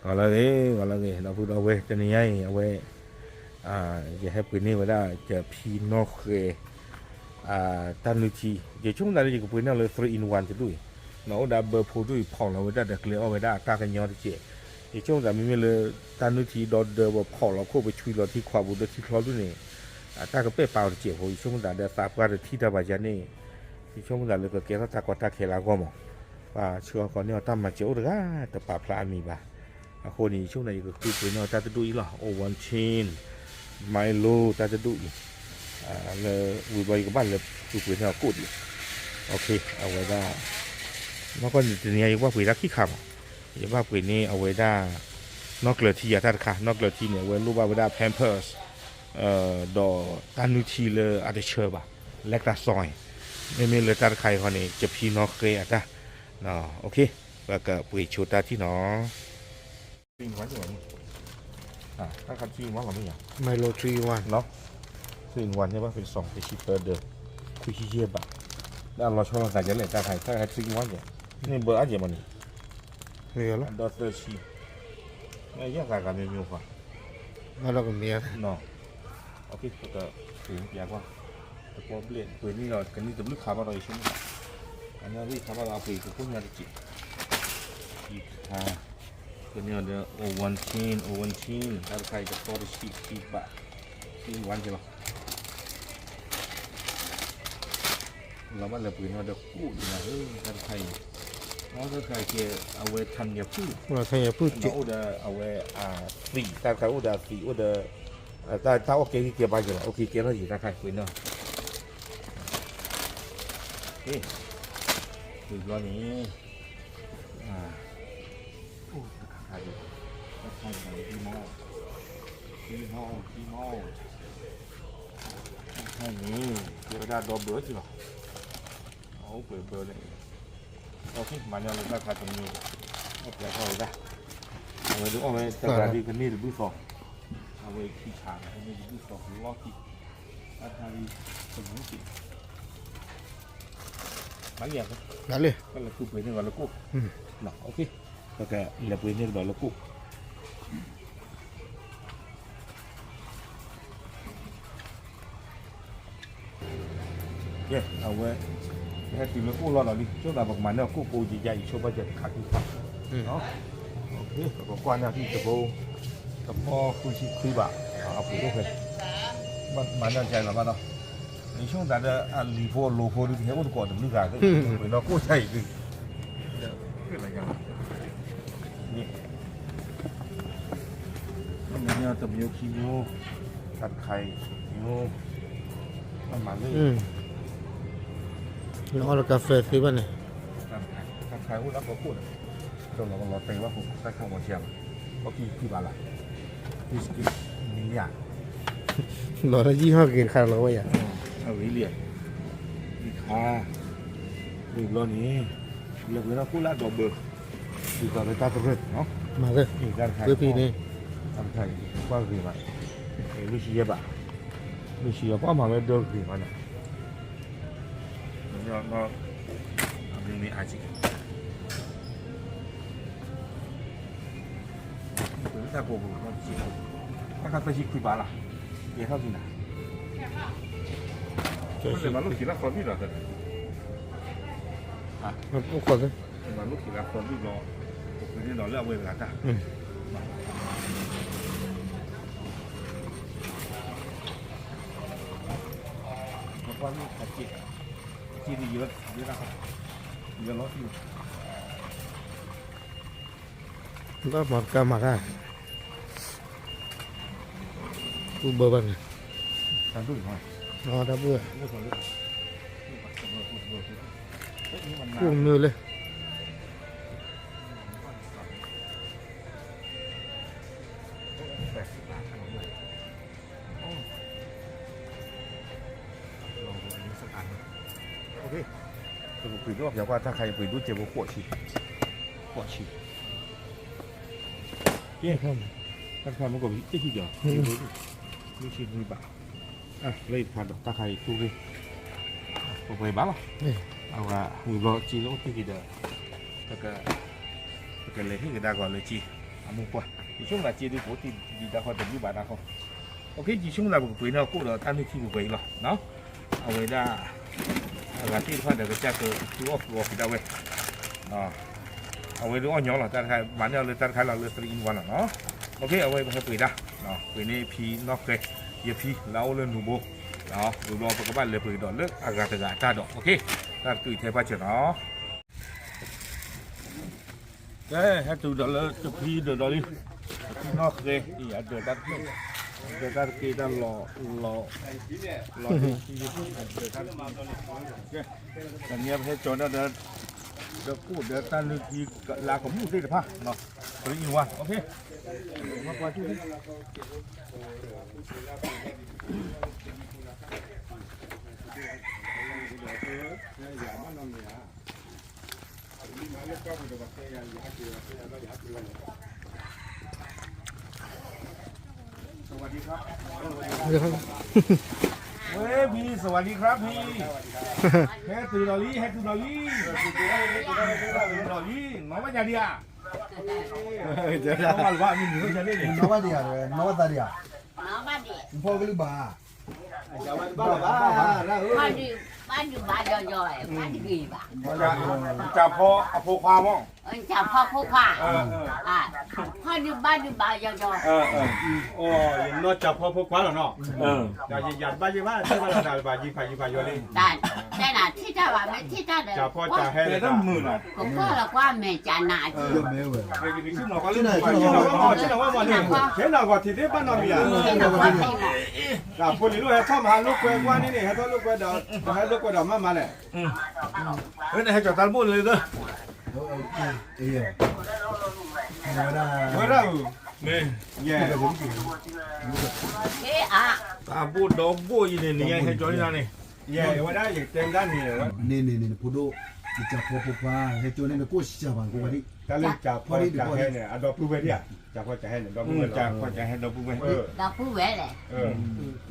ဂီၤလၢအဂ့ၤ, ဂီၤလၢအဂ့ၤ ဒီပုၢ်ဒီဝဲၢ်, တနံၤညါအံၤ အဝဲ ယဟဲပှ့ၤန့ၢ်ဝဲဒၣ် ယဖံနီၣ်ဃဲ တၢ်နုၢ်ထံ, ယဆိကမိၣ်သးလၢ ယကပှ့ၤန့ၢ်လၢ three in one တဒူၣ်အံၤ, အိၣ်ဒီး burn ဖိဒူၣ်အံၤ ဖီၣ်လီၤဝဲဒၣ်ဒီးကျဲအီၣ်ဝဲဒၣ်အတၢ်ကညီတစဲး, ယဆိကမိၣ်သးမ့မ့ၢ်လၢ တၢ်နုၢ်ထံဒီဒီ ပဖီၣ်လီၤခိၣ် ပဆွံလီၤထံခွးပူၤ ဒီးထံချီဒူၣ်န့ၣ် အတၢ်ကပဲာ်ပာ်အီၤတစဲးဖိ, ယဆိကမိၣ်သးဒီးသးပှၢ်ဒီးထံၣ်တၢ်ဘၣ်ယၤန့ၣ် ယဆိကမိၣ်သးလၢကကဲထီၣ်တၢ်ကီတၢ်ခဲလၢအဂီၢ်မး, ပှၤဆှၢအီၤကိးန့ၢ်အီၤတၢ်မၤစၢၤအိၣ်တဂၤ တပာ်ဖျါအမံၤဘၣ်. အဃိန့ၣ် ယဆိကမိၣ်သး ယကဃုပှ့ၤန့ၢ်အီၤတၢ်တဒူၣ်အံၤလီၤ, Ovaltine, Milo တၢ်တဒူၣ်အံၤ, လၢဝံၤဘျီယကဘၣ်လဲၤဃုပှ့ၤန့ၢ်အီၤကိၣ်ဒံး, အဝဲဒၣ် နီၢ်ကီၢ်န့ၣ် တနံၤညါယကဘၣ်ပှ့ၤတၢ်ခံခါမး, ယဘၣ်ပှ့ၤန့ၢ်အဝဲဒၣ် နီၢ်ကျၢၤထံယၤတၢ်တခါ, နီၢ်ကျၢၤထံန့ၣ် အဝဲလိၣ်ဘၣ်ဝဲဒၣ် Pampers ဒီးတၢ်နုၢ်ထံလၢအတဆၢဘၣ်, လၢတၢ်စီအံၤ, မ့မ့ၢ်လၢတၢ်တခါအံၤဃီန့ၣ် ယဖံနီၣ်ဃဲအတၢ်, ပကပှ့ၤဆိတၢ်ထံၣ်နီၤ. တၢ်ခါထံမးလီၤမ့ၢ်ယါ, Milo three in one, three in one န့ၣ်ဘၣ် ပစံးတဆံသၢဒၢး, ခွံဆံယဲၢ်ဘး, လၢအလီၤဆီလိာ်သးယဲလဲၣ် တၢ်ခါအံၤ တၢ်ခါ three in one ယဲ, န့ၣ်ဘၢအါယဲမးန့ၣ်, ဒီးသၢဆံ, မ့ၢ်ယဲၢ်ဂၤဂၤမ့ၢ်မ့ၢ်ခွါ, မ့ၢ်ဒီးကမ့ၢ် ပကပှ့ၤပျးကွၢ်, တကီဘျဲၣ်ပှ့ၤန့ၢ်ဒီး ကန့ၢ်တဘျုးခါဘၣ်ဒီး ယဆိကမိၣ်, အန့ၣ်ဘျုးခါဘၣ်ဒီး အပှ့ၤကကိၢ်ညါတက့ၢ်, ခံခါ, ကန့ၢ်အီၤဒီး Ovaltine, Ovaltine တၢ်တခါအံၤ တကီတဆံခံဘး, ဆံဝါက့ၤလီၤ. လီၤဘၣ်လဲၤပှ့ၤန့ၢ်ဒီးကိၣ်ဒံးနၤဧၢ, တၢ်တခါအံၤ, တၢ်တခါအံၤကဲ အဝဲ ထၢမ်ယၤဖုၣ်, အိၣ်ဒီးအဝဲ အသံး, တၢ်တခါအိၣ်ဒီးအသံး, အိၣ်ဒီး တၢ်အိၣ်ကဲဂံၢ်ကဲဘါယဲလီၤ, အိၣ်ကဲကဲထီၣ်ယံၤ တၢ်တခါအံၤပှ့ၤန့ၢ်, ပှ့ၤဘျီန့ၣ် အိၣ်တခါခါဒံး, တၢ်ခါအံၤ မီၢ်, မီၢ်, မီၢ်, တၢ်ခါအံၤန့ၣ် ကဲဝဲဒၣ်ဒီဘၢက့ၤလီၤ, အိၣ်ပှဲၤဘၢန့ၣ်, မၤန့ၢ်လၢတၢ်ခါတမံၤ, အိၣ်ပှဲၤထီၣ်ဝဲဒၣ်, အဝဲဒၣ်အီၣ်ဝဲတဂၤဒ်ကန့ၢ်တဘျုးသီ, အဝဲခံဆးန့ၣ်ကန့ၢ်တဘျုးသီလီၢ်ခံ, တၢ်ခါအံၤ တမံၤက့ၤ မၤလံ, မၤလံ, ပလဲၤဃုပှ့ၤန့ၢ်ကဒီးလၢကိၣ်, ပကလဲၤပှ့ၤန့ၢ်ကဒီးလၢကိၣ်, ကဲ အဝဲ ဟဲတုၤလၢကိၣ်လီၢ်လီၤလံ, ဆိသးပကမၤန့ၢ်အကိၣ်ကိးယံာ်ယံာ် ယဆိဘၣ်စၢၤတခါခံခါ, ပကကွၢ်န့ၢ်အသံၣ်တဘိ, တဘိဃုဆံခွံဘး, အပှ့ၤအိၣ်ဖဲ, မၤန့ၢ်ကဲလီၤဘၣ်ဒီး, ယဆိသးဒီးအလံၤဖိအလိၤဖိဒုး ပဟဲအိၣ်သကိးတဘျုးဂၤ, ပှ့ၤဒီးကိၣ်ဆါအံၤဒုး, န့ၣ် မ့ၢ်တမံၤခံမံၤ, တၢ်တခါအံၤမံၤ, မၤလၢ နအီၣ်လၢကါဖဲသ့ဘၣ်န့ၣ်, တၢ်တခါအံၤအိၣ်လၢကီၢ်ခိၣ်န့ၣ်, တလီၤကလီၤတဲာ်ဘၣ်ဖိ တၢ်ခါမီၤဆံးဘၣ်, အီၣ်ခံခံဘၣ်လၢ, မံၤလံဧါ, လီၤလၢယံၣ်ဟီၣ်က့ၤတခါလီၤဝဲယါ, အဂ့ၤလံ, တခါ, ဝံၤဘျီန့ၣ်, လဲၤပှ့ၤထီၣ်ကိၣ်လၢအဒီဘၢ, ဒ်သိးလၢတၢ်တရၢၢ်, မၤလၢ, တၢ်တခါအံၤ, တၢ်တခါအံၤ, ကွၢ်ဂ့ၤဘၣ်, လွံၢ်ဆံယဲၢ်ဘး, လွံၢ်ဆံယဲၢ် ကွၢ်မၤဝဲဒၢဂ့ၤဘၣ်န့ၣ်, မ့ၢ်အါက့ၤ တၢ်ကိးပူၤ, တၢ်ခါသၢဆံခွံဘးလီၤ, ကဲထီၣ်က့ၤနၤ, မၤလိၣ်ခံလၢသီဘံၣ်လီၤ, အိၣ်ခိးသ့, မၤလိၣ်ခံလၢသီဘံၣ်လီၤ, ပပှ့ၤန့ၢ်ဒီးလၢအဝဲတဂၤတၢ်, ပကွၢ်န့ၢ်ခါက့ၤ, က့ၤန့ၣ်ယဲ, ယဲလီၤ, ဘၣ်မၤတကါမၤတၢ်, ကူဘၢဘၣ်န့ၣ်, တၢ်ဘုၣ်, ကူမုၢ်လၢ ပကပှ့ၤဒိၣ်ပှ့ၤကွၢ်တၢ်ခါအံၤ ပှ့ၤဒိၣ်စဲးဖိဃိးဆံ, ဃိးဆံ, ကဲ, တၢ်တခါမ့ၢ်ကီး တဆံဘၣ်, လွံၢ်ဆံနွံဘၣ်, လၢယဖးဒီးတၢ်ခါအံၤတူၢ်ရ့ၣ်, ပပှ့ၤဘၣ်လီၤ, အဝဲဝံၤဘျီက့ၤလၢအိၣ်တ့ၢ်က့ၤဒီး, ပကလဲၤဟ့ၣ်ကဒါကီးလၢက့ၤ အမိၢ်ပှၢ် ယဆိကမိၣ်သးစ့ဒုး ပအိၣ်တ့ၢ်ဒံးတၢ်ဃီတဘျုးဘၣ်တၢ်ဃီ, ယဆိကမိၣ်သးပကပှ့ၤန့ၢ်အကိၣ်ဒီးတၢ်နုၢ်ထံပှဲၤပှဲၤအံၤလီၤ. အဝဲဒၣ် အဂၤသ့ၣ်တဖၣ်ဒီးကစၢ်ကသူအီၣ်ဃုာ်အီၣ်က့ၤဒၣ်ဝဲ အဝဲဒုးအီၣ်ညီလီၤ တၢ်တခါ မၤန့ၢ်အီၤလၢတၢ်တခါလီၤလၢ three in one လီၤနီၤ. အဝဲပဟဲပှ့ၤဒၣ် ပှ့ၤန့ၢ်ဖံနီၣ်ဃဲ ယဖံလၢအအိၣ်လၢနူၤဘိ ဝံၤဘျီပကဘၣ်လဲၤပှ့ၤကဒီးလၢအဂၤတဂၤအတၢ်ဒီး တၢ်တကုးထဲပၢ်စၢၤနီၤ. ကဲ ဟဲတုၤဒီးလၢတဖံဒၢးဒီးလံ, တဖံနီၣ်ဃဲအံၤ အဒၢးတၢ်တဖျၢၣ်, အဒၢးတၢ်တက့တၢ်လီၤ, လီၤ, လီၤ, တနံၤအံၤပဟဲကၠီၤဒၣ်ဒီး ဒီးကိၣ်ဒီးတၢ်နုၢ်ထံလၢအကမူၣ်သ့ၣ်တဖၣ်, three in one, ဝဲဖံ สวัสดีครับ ဖံ, ဟဲတုၤဒီးလံ ဟဲတုၤဒီးလံ, ဟဲတုၤဒီးလံ, နီၢ်ဘၣ်ယၤဒံးဧါ, နီၢ်ဘၣ်လၢၤဘၣ် မ့ၢ်မုၢ်ဝဲယၤန့ၣ်န့ၣ်, နီၢ်ဘ၁ၣ်ဒံးဧါ, နီၢ်ဘၣ်ဒံးဧါ, နဖီကလုၢ်ဘၣ် ဘၣ်ဒုးဘၣ်ဒုးဘၣ်ယီၤယီၤ ဘၣ်တဂ့ၤဘၣ်, ကၠၤဖီအဖိခွါမး, ကၠၤဖီဖိခွါ, ဖီဒုးဘၣ်ဒုးဘၣ်ယီၤယီၤ, ယနီၢ်ကၠၤဖီဖိခွါလီၤနီၤ, ဒီးယယၤတဘၣ်ယဘၣ် ထံၣ်ဘၣ်လီၤတၢ်တဘၣ် ယဖးယဖးယီၤလံ, တဲနၤထံၣ်တၢ်ဘၣ် မ့ၢ်ထံၣ်တၢ်ဒီး ကၠၤဖီကၠၤဟဲန့ၣ်, ကကွၢ်လီၤကွၢ်မဲာ်ကၠၤနၤအံၤ, ဆ့ၣ်နီၤဂီၤထံးသ့ၣ်ဘၣ်နီတမံၤဧါ, တၢ်ဖိလံၤလိၣ်ဟဲထီၣ်မး ဟးလိာ်ကွဲကွၢ်န့ၣ်န့ၣ် ဟဲထီၣ်လိာ်ကွဲဒီး ဟဲလိာ်ကွဲဒီးမၤမၤလဲၣ်, ဝဲန့ၣ်ဟဲကၠီၤတၢ်တဘိၣ်လၢ, ဝဲဒၣ်အု, မ့ၢ်, တၢ်ဘိၣ်ဒီဘိၣ်အံၤန့ၣ် နံၤညါဟဲကၠီၤန့ၣ်န့ၣ်, ဝဲဒၣ်ယတဲဒၣ်န့ၣ်, န့ၣ်န့ၣ်န့ၣ် ဖိဒိၣ်, ယကၠၤဖီဖိခွါ ဟဲကၠီၤန့ၣ်နကိၣ်စှၤဘၣ်ကိးဂၤဒံး, တၢ်လၢကၠၤဖီကၠၤဟဲန့ၣ် အဒီပုၢ်ဝဲၢ်ဒံးဧါ, ကၠၤဖီကၠၤဟဲန့ၣ် ဒီပုၢ်ဝဲၢ်လီၤ, ကၠၤဖီကၠၤဟဲဒီပုၢ်ဝဲၢ်, ဒီပုၢ်ဝဲၢ်လဲၣ်,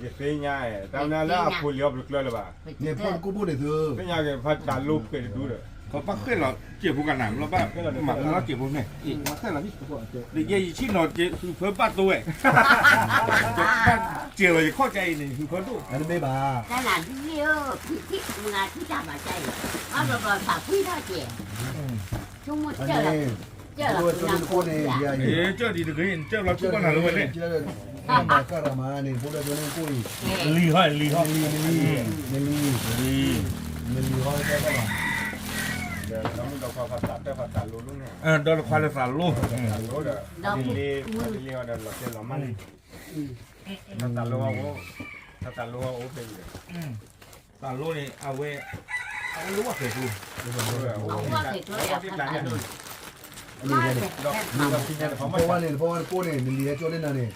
ယသ့ၣ်ညါ, တၢ်မနုၤလၢအဖိလံၤအီၤပတကျၢလၢၤဘၣ်, န့ၣ်ဖီကိၣ်ဘိၣ်န့ၣ်သု, သ့ၣ်ညါက့ၤဖးတၢ်လိၣ်ဖှဲးတဒူဒီး, ပဘၣ်ဃဲလီၤစဲးဖိကနၣ် ဘျီဘၣ်, မၤလီၤစဲးဖိန့ၣ်, မၤဃဲလီၤ, ယဲယဆ့ၣ်နီၤ ဟုးဖၢဘၣ်တိဝဲ, ဘၣ်စဲးလီၤယခီၣ်ကၢအံၤန့ၣ် ဟုးဖၢဒိၣ်, တၢ်နၤဒ်လံဧၢ, ဖံထံၣ်မနၤထံၣ်တၢ်ဘၣ်ကၢအံၤ, အဘျီဘျီသးကွံထီၣ်ကဲ, ဆိကမိၣ်ကၢလီၤ, ကၢလီၤ, ကၢဒ်တဂ့ၤ ကၢလီၤထူၣ်ဘၣ်နၤလၢဝဲန့ၣ်, မၤကၢ်ရမၤန့ၣ် ဖိဒိၣ်ကၠီန့ၣ်ကိၣ်အံၤ, လံဟီ လံဟီ, နလံ, နလံ, နလံဟီတၢ်ဘၣ်, ဒီးတခွါလၢသးလိ, ဒီးလံ, တၢ်သးလိအိၣ်ဖဲအံၤ, သးလိန့ၣ် အဝဲ, အဝဲလိၣ်ဘၣ်ဖဲးကျိ, ဖီဝါန့ၣ် ဖီဝါန့ၣ်ကိၣ်န့ၣ် နလံဟဲကၠီန့ၢ်နၤန့ၣ်,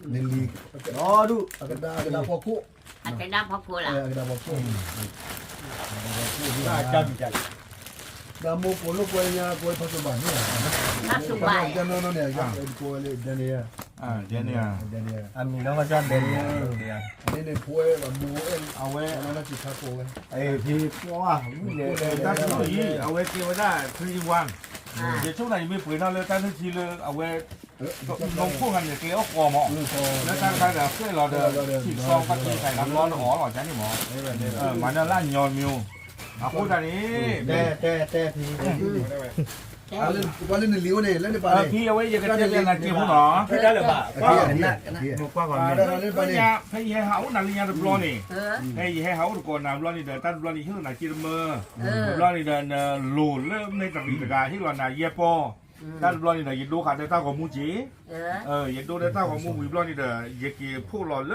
နလံ, အကဒါဖီခိၣ်, အကဒါဖီခိၣ်, တၢ်မိၢ်ကိးလိာ်ကွဲညါ ကိးဖးစိဘၣ်န့ၣ်, ဖးစိဘၣ်န့ၣ်, ကိးဝဲလၢ Daniel, Daniel, အမံၤနီၢ်ကစၢ် Daniel, န့ၣ်န့ၣ်ဖိဝဲ အမိၢ်ဝဲ, အဝဲ, ဖံကွၢ်, တၢ်တလိၣ်အံၤ အဝဲကဲဝဲဒၣ် three in one, ယဆိကမိၣ်ယမ့ၢ်ပှ့ၤထီၣ်လၢတၢ်နုၢ်ထံလၢအဝဲ နီၢ်ခိၣ်ဂၤန့ၣ် ကျဲအီၣ်ဃီမး, လၢတၢ်တခါဒီး ဃဲၣ်လီၤဒီး ထံၣ်စီပှၤထံၣ်သးတဘျီန့ၣ်အီၣ်လီၤ ကန့ၣ်မး, မၤန့ၢ်လၢညီမံၤ, အဃိသတးန့ၣ်, တဲတဲတဲဖံ, ပှၤလၢနလံၤအိၣ်န့ၣ် လၢနပၤန့ၣ်, ဖံအဝဲယကတဲလၢနစ့ဖိနီၤ, ဖံလၢဘၣ်, ဖဲယဟဲဟးအိၣ်နၤလၢညါတဘျီန့ၣ်, ဖဲယဟဲဟးအိၣ်တကိးနၤဘျီန့ၣ်ဒီး တၢ်တဘျီန့ၣ် ယဟ့ၣ်လီၤနၤစ့တမၢ, တဘျီန့ၣ်ဒီး နလိၤလၢမဲာ်တရံးတဂၤ ဟ့ၣ်လီၤနၤယဲၢ်ပီၢ်, တၢ်တဘျီန့ၣ်ဒီး ယဒိဃာ်ဒီးတၢ်ဂီၤမူက့ၤ, ယဒိဒီးတၢ်ဂီၤမူဝံၤဘျီန့ၣ်ဒီး ယက့ၤဖှိၣ်လီၤလၢ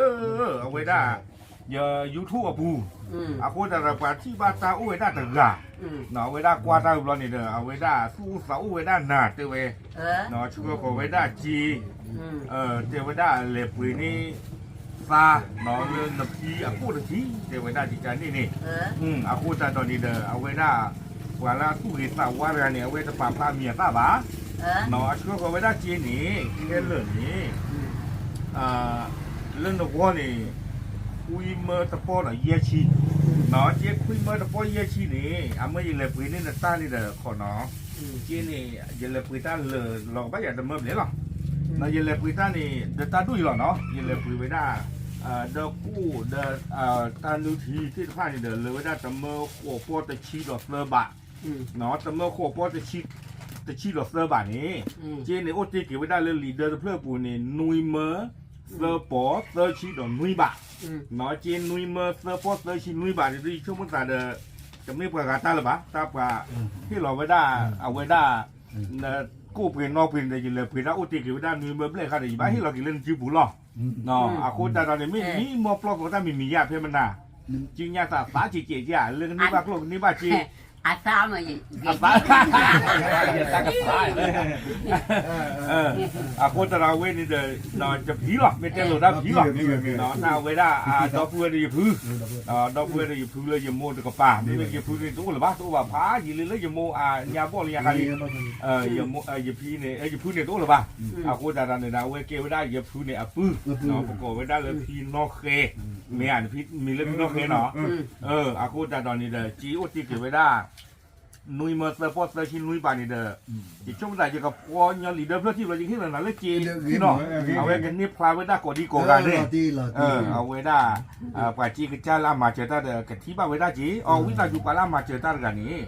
အဝဲဒၣ် ယ YouTube အပူၤ, အဃိသတးဒီး ပှၤထံၣ်ဘၣ်တၢ်အိၣ်ဝဲဒၣ်တဂၤ, အဝဲဒၣ်ကွၢ်တၢ်တဘျီန့ၣ်ဒီး အဝဲဒၣ်သူၣ်အိၣ်သးအိၣ်ဝဲဒၣ်နၤတဲဝဲ, ဆှၢဃီၤဝဲဒၣ်စ့, တဲဝဲဒၣ်လဲၤပှ့ၤန့ၢ် သါ, လၢနဖံအကိၣ်တထံၣ် တဲဝဲဒၣ်ဒ်န့ၣ်န့ၣ်, အဃိသတးဒီးန့ၣ်ဒီး အဝဲဒၣ် ပှၤလၢအသူၣ်ဂ့ၤသးဝါတဂၤန့ၣ် အဝဲတပာ်ဖျါအမံၤအသၣ်ဘၣ်, အဆှၢဃီၤဝဲဒၣ်စ့န့ၣ် ခဲလၢာ်န့ၣ် လၢနဂီၢ်န့ၣ် ဝံမၢတပီၢ်ဒီးယဲၢ်ဆံ, က့ခွံမၢတပီၢ်ယဲၢ်ဆံန့ၣ် အမ့ၢ်ယလဲၤပှ့ၤန့ၢ်နတၢ်န့ၣ်ဒီးခီနီၤ, က့န့ၣ် ယလဲၤပှ့ၤတၢ်လၢာ်လီၤကဘၣ်ယၤတမၢဘျဲၣ်လီၤ. ယလဲၤပှ့ၤတၢ်န့ၣ် ဒီးတၢ်ဒိၣ်အံၤလီၤနီၤ, ယလဲၤပှ့ၤဝဲဒၣ် ဒီးကိၣ်ဒီး တၢ်နုၢ်ထံသ့ၣ်တဖၣ်န့ၣ်ဒီး လၢဝဲဒၣ်တမၢဃိးပီၢ်တဆံဒီးသၢဘး, တမၢဃိးပီၢ်တဆံဒီးသၢဘးန့ၣ်, က့န့ၣ်အိၣ်တ့ၢ်က့ၤဝဲဒၣ်လၢလံာ်ဒၢတဖျၢၣ်အပူၤန့ၣ် နွံမၢ သၢပီၢ်သၢဆံဒီးနွံဘး, က့နွံမၢသၢပီၢ်သၢဆံနွံဘးန့ၣ် ဒ်ယဆိကမိၣ်သးဒီး တမ့ၢ်ပှၤဂၤတၢ်လၢၤဘၣ်, တၢ်ပှၤဟ့ၣ်လီၤဝဲဒၣ် အဝဲဒၣ် ကိၣ်ပှ့ၤနီၣ်ပှ့ၤန့ၣ်ဒီး ယလဲၤပှ့ၤတၢ်အိၣ်တ့ၢ်က့ၤဝဲဒၣ်နွံမၢဘျဲၣ်ခါဒီး ယဘၣ်ဟ့ၣ်လီၤက့ၤလၢနစုပူၤလီၤ. အဃိသတးဒီးန့ၣ် မ့ၢ်နမံမီၢ်ပျီၢ်သီတၢ်မံၤမံၤယါဖဲမနၤ, ကညါသးသးကဲးကဲးကဲး လၢကန့ၢ်ဘၣ်ကျိၣ်ကန့ၢ်ဘၣ်စ့ အဃိသတးဒီးဝဲန့ၣ်ဒီး တဖံးလီၤ မ့ၢ်တဲလိာ်တၢ်ဖံးလီၤ, တၢ်ဝဲဒၣ်အဒီပုၢ်ဝဲၢ်ဒီးယဖု, ဒီပုၢ်ဝဲၢ်ဒီးယဖုလၢယမိၢ်တကပၤ, မ့မ့ၢ်ယဖုန့ၣ်တအိၣ်လၢၤဘၣ်, တအိၣ်ဘၣ်ဖးယံာ်လံလၢယမိၢ်အညါဘီၣ်လၢညါခါလံ, ယဖံန့ၣ် ယဖုန့ၣ်တအိၣ်လၢၤဘၣ်, အဃိသတးဒီးန့ၣ်ဒီး အဝဲကဲဝဲဒၣ်ယဖုန့ၣ်အပုၢ်, ပကိးဝဲဒၣ်လၢဖံနီၢ်ဃဲ, မ့ၢ်ဧါ, မံၤလၢဖံနီၢ်ဃဲနီၤ, အဃိသတးဒီးန့ၣ်ဒီး က့အိၣ်တ့ၢ်က့ၤဝဲဒၣ် နွံမၢသၢပီၢ်သၢဆံနွံဘးန့ၣ်ဒီး, ယဆိကမိၣ်သးယကဖီညီလံာ်ဒၢဖျၢၣ်ထံၣ်ဘျီ ယကဟ့ၣ်လီၤနၤလၢက့နီၤ, အဝဲကန့ၢ်ဖျါဝဲဒၣ်ကိးဒံကိးဂၤန့ၣ်, အဝဲဒၣ် ပှၤစ့ကစၢ်လၢအမၤစၢၤတၢ်ဒီးကထံၣ်ဘၣ်ဝဲဒၣ်က့, အဝံသးစူၤပှၤလၢအမၤစၢၤတၢ်တဂၤန့ၣ်,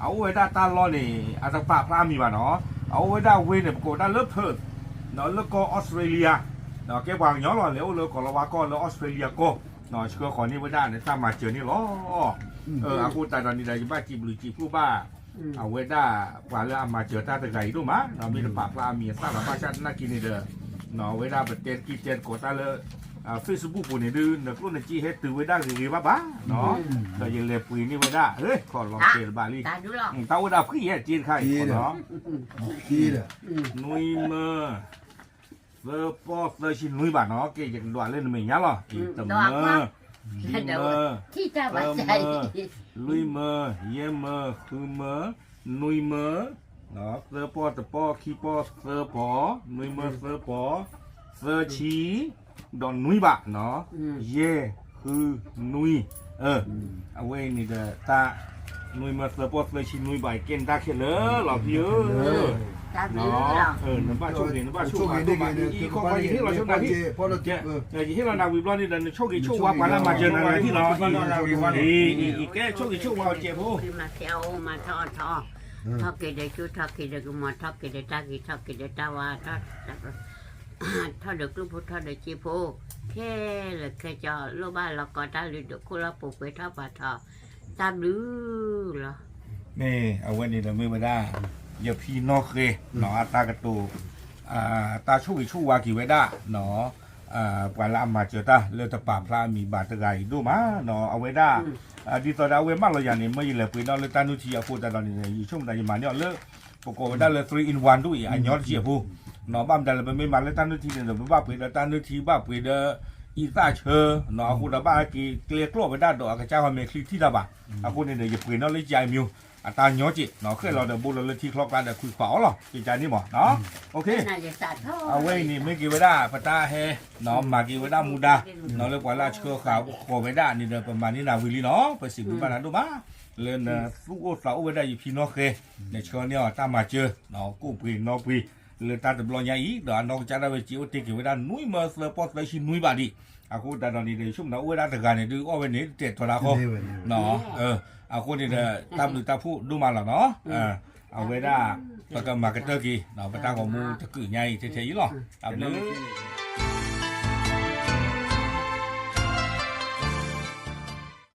အအိၣ်ဝဲဒၣ်တၢ်လီၢ်န့ၣ် အတပာ်ဖျါအမံၤဘၣ်နီၤ, အအိၣ်ဝဲဒၣ်ဝ့ၢ်န့ၣ် ပကိးဝဲဒၣ်လၢ Perth နီၤ, လၢကီၢ်အီစထြ့လယါ, ကဲပှၤကညီလီၤ, လဲၤအိၣ်လၢကီၢ်လီၤဝါကီၢ်လၢအီစထြ့လယါကီၢ်, ဆှၢဃီၤန့ၢ်ဝဲဒၣ်နတၢ်မၤစၢၤန့ၣ်လီၤ. အဃိသတးဒီးန့ၣ်ဒီး ယဘၣ်စံးဘျုးစံးဖှိၣ်ဘၣ် အဝဲဒၣ်ပှၤလၢအမၤစၢၤတၢ်တဂၤအံၤဒိၣ်မး, မ့ၢ်တပာ်ဖျါအမံၤအသၣ်လီၤ, ဘၣ်ဆၣ်သနာ်က့န့ၣ်ဒီး အဝဲဒၣ်ပတဲတက့ၢ်တဲသကိးတၢ်လၢ Facebook ပူၤန့ၣ်ဒုး နကျိၣ်နစ့ဟဲတုၤဝဲဒၣ်ဂ့ၤဂ့ၤဘၣ်ဘၣ်, ဒီးယလဲၤပှ့ၤန့ၢ်ဝဲဒၣ် ခီၣ်လီၤတဲာ်တဘၣ်လံ, တၢ်အိၣ်ဝဲဒၣ်ဖှံၣ်ယဲၢ်စ့တခါအံၤ, နွံမၢ သၢပီၢ်သၢဆံနွံဘးနီၤ, ကဲယကဒွးလၢနမဲာ်ညါလီၤ, တမၢ, ခံမၢ, သၢမၢ, လွံၢ်မၢ, ယဲၢ်မၢ, ဃုမၢ, နွံမၢ, သၢပီၢ်တပီၢ်, ခံပီၢ်သၢပီၢ်, နွံမၢသၢပီၢ်, သၢဆံ ဒီးနွံဘးနီၤ, ယဲၢ်, ဃု, နွံ, အဝဲအံၤန့ၣ်ဒီးတၢ် နွံမၢသၢပီၢ်သၢဆံနွံဘး ကဲနတၢ်ခဲလၢာ်လီၤဖံဧၢ, နဘၣ်ဆိၣ်ဂ့ၤ နဘၣ်ဆိၣ်ဂ့ၤဒိၣ်မး, အံၤခီခီ ယဟ့ၣ်လီၤဆိနၤ, ယဟ့ၣ်လီၤနၤဝံၤဘျီန့ၣ်ဒီး နဆိၣ်ဂ့ၤဆိၣ်ဝါပှၤလၢအမၤစၢၤနၤလၢဟံၣ်လီၤ, အံၤကဲဆိၣ်ဂ့ၤဆိၣ်ဝါအီၤစဲးဖိ, မၤဖဲအအိၣ်မၤထီၣ်ထီၣ်, ထီၣ်က့ၤဒီးဆူၣ်ထီၣ်က့ၤဒီးကမီၤ ထီၣ်က့ၤဒီးတၢ်ဂ့ၤထီၣ်က့ၤဒီးတၢ်ဝါ ထီၣ်ဒီးကျိၣ်ဖိထီၣ်ဒီးစ့ဖိ, ခဲလၢာ်ခဲဆ့ လိၣ်ဘၣ်လီၤကီတၢ်လုၢ်ဒိၣ်ခိၣ်လီၤပူၤကွဲထီၣ်ပာ်ထီၣ်, တၢ်ဘျုးလီၤ. မ့ၢ်အဝဲန့ၣ်ဒီးမ့ၢ်ဝဲဒၣ် ယဖံနီၢ်ဃဲ အတၢ်ကတိၤ တၢ်ဆိၣ်ဂ့ၤဆိၣ်ဝါက့ၤဝဲဒၣ် ပှၤလၢအမၤစၢၤတၢ်လၢတပာ်ဖျါအမံၤဘၣ်တဂၤအံၤဒိၣ်မး, အဝဲဒၣ် ဒ်သိးဒီးအဝဲမၢလီၤယၤန့ၣ် မ့ၢ်ယလဲၤပှ့ၤနီၣ်လၢတၢ်နုၢ်ထံအဃိသတးဒီးန့ၣ် ယဆိကမိၣ်သးယမၤန့ၢ်အီၤလၢ ပကိးဝဲဒၣ်လၢ three in one ဒ်အံၤ အညီတစဲးဖိ, ဘၣ်မတၤလဲၣ် ပမ့ၢ်မၤလၢတၢ်နုၢ်ထံန့ၣ်ဒီး ပဘၣ်ပှ့ၤဒီးတၢ်နုၢ်ထံ ဘၣ်ပှ့ၤဒီး အံသၣ်ဆၢ, အဃိဒီးဘၣ်က့ၤကျဲကျီၣ်ဝဲဒၣ်ဒီးအကစၢ်ဂီၤမဲာ်ချံထံၣ်တၢ်ဘၣ်, အဃိန့ၣ်ဒီး ယပှ့ၤနီၣ်လၢကၠါအမျိုး အတၢ်ညီက့ၤ ခဲလီၤဒီးဘိလီၤလၢထံချီကျါဒီးခွံခွါအီၤလီၤ ကၠါန့ၣ်မး, အဝဲအံၤန့ၣ် မ့ၢ်က့ၤဝဲဒၣ် ပတၢ်ဟဲ မၤက့ၤဝဲဒၣ်မူဒါ လၢပှၤလၢအဆှၢဃာ်ဃီၤဝဲဒၣ်န့ၣ်ဒီး ပမၤန့ၢ်နၤဝံၤလံနီၤ, ပစံးဘျုးဘၣ်နၤဒိၣ်မး လၢနသူၣ်အိၣ်သးအိၣ်ဝဲဒၣ်ယဖံနီၢ်ဃဲ, နဆှၢန့ၢ်အီၤတၢ်မၤစၢၤ ကိၣ်ပှ့ၤနီၣ်ပှ့ၤ လၢတၢ်တဘျီညါအံၤ ဒီးအနီၢ်ကစၢ်ဒၣ်ဝဲစ့အိၣ်တ့ၢ်က့ၤဝဲဒၣ် နွံမၢသၢပီၢ်သၢဆံနွံဘးဒံး, အဃိသတးဒီးန့ၣ်ဒီး ယဆိကမိၣ်အိၣ်ဝဲဒၣ်တဂၤန့ၣ်ဒုး အီၣ်ဝဲန့ၣ် တတဲာ်ထီဒါဃီ, အဃိန့ၣ်ဒီး တၢ်ဘျုးတၢ်ဖှိၣ်ဒိၣ်မးလီၤနီၤ, အဝဲဒၣ် ပကမၤကတၢၢ်က့ၤ ပတၢ်ဂီၤမူတကုးညါအံၤထဲထဲအံၤလီၤ, တၢ်ဘျုး